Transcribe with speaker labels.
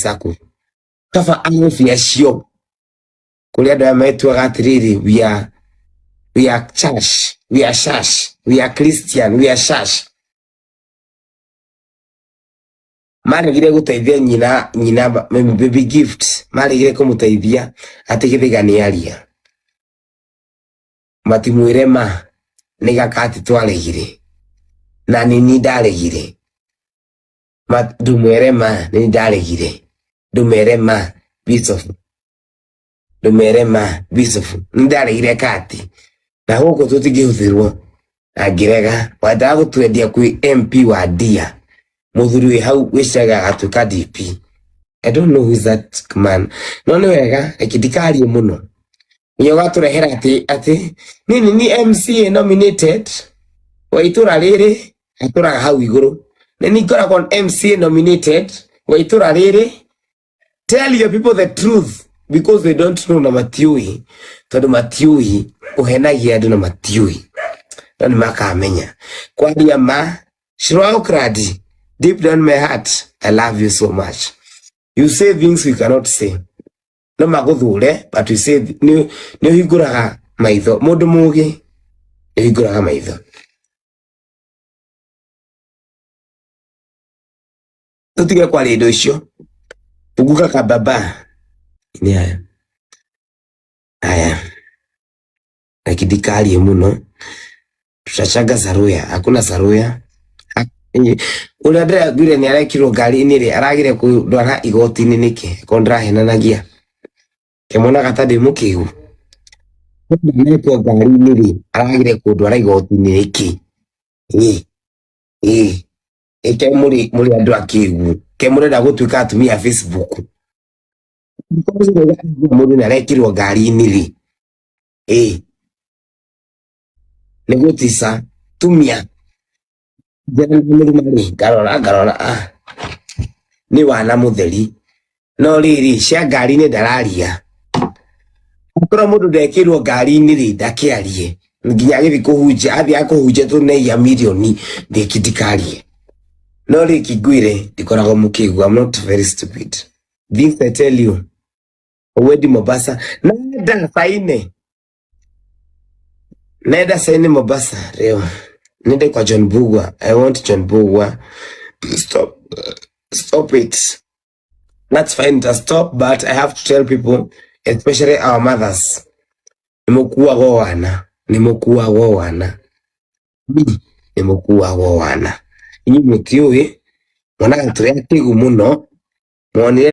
Speaker 1: Sacco kaba arobi acio kũrĩ andũ aya metuaga atĩrĩrĩ, we are church, we are church, we are Christian, we are church. Maregire gũteithia nyina Baby Gift, maregire kũmũteithia atĩ Gĩthĩga nĩ aria matimwĩre ma nĩ gaka atĩ twaregire na nini ndaregire. Ndũmwĩre ma nĩ ndaregire, ndũmere ma Bishop, ndũmere ma Bishop nĩ ndaregire kati na gũkũ tũtingĩhũthĩrwo na ngĩrega. Wendaga gũtwendia kwĩ MP wa Ndia, mũthuri wĩ hau wĩcaga agatuĩka DP. I don't know who is that man, no nĩ wega, reke ndikarie mũno nginya ũgatũrehera atĩ nini ni MCA nominated wa itũra rĩrĩ atũraga hau igũrũ, nĩ ni ngoragwo MCA nominated wa itũra rĩrĩ. Tell your people the truth because they don't know na matiũĩ, tondũ matiũĩ ũhenagia andũ na matiũĩ, no nĩ makamenya kwaria ma. Shirwa Okradi, deep down my heart I love you so much. You say things we cannot say. No magũthure, but we say nĩ ũhingũraga maitho, mũndũ mũgĩ nĩ ũhingũraga maitho. Tũtige kwaria indo icio. Funguka kababa nĩ aya aya, reke ndikarie mũno. Tutachanga saruya, hakuna saruya. Ũrĩa ndĩraiguire nĩ arekirwo ngari-inĩ rĩ, aragire kũndwara igoti-inĩ nĩkĩ ko ndĩrahenanagia kĩmonaga ta ndĩ mũkĩgu? Ndanekwo ngari-inĩ rĩ, aragire kũndwara igoti-inĩ nĩkĩ? Ĩ ĩ ĩke mũrĩ andũ akĩgu, ke mũrenda gũtuĩka atumia a Facebook. Mũndũ nĩ arekirwo ngari-inĩ rĩ, ĩ nĩ gũtica tumia njĩra mũruma rĩ, ngarora ngarora, ah, nĩ wana mũtheri, no rĩrĩ cia ngari-inĩ ndararia. Akorwo mũndũ ndekĩrwo ngari-inĩ rĩ, ndakĩarie nginya agĩthiĩ kũhunjia, athiĩ akũhunjia tũneia mirioni ndĩki ndikarie. No rĩki ngwĩre ndikoragwo mũkĩgu. I'm not very stupid. This I tell you, wendi Mombasa nenda saine, nenda saine Mombasa leo, nende kwa John Bugwa. I want John Bugwa. Stop, stop it. That's fine to stop, but I have to tell people, especially our mothers, nĩmũkuagwo wana, nĩmũkuagwo wana, nĩmũkuagwo wana. Inyuĩ mũtiũĩ, mwonaga tũrĩ akĩgu mũno, mwonire.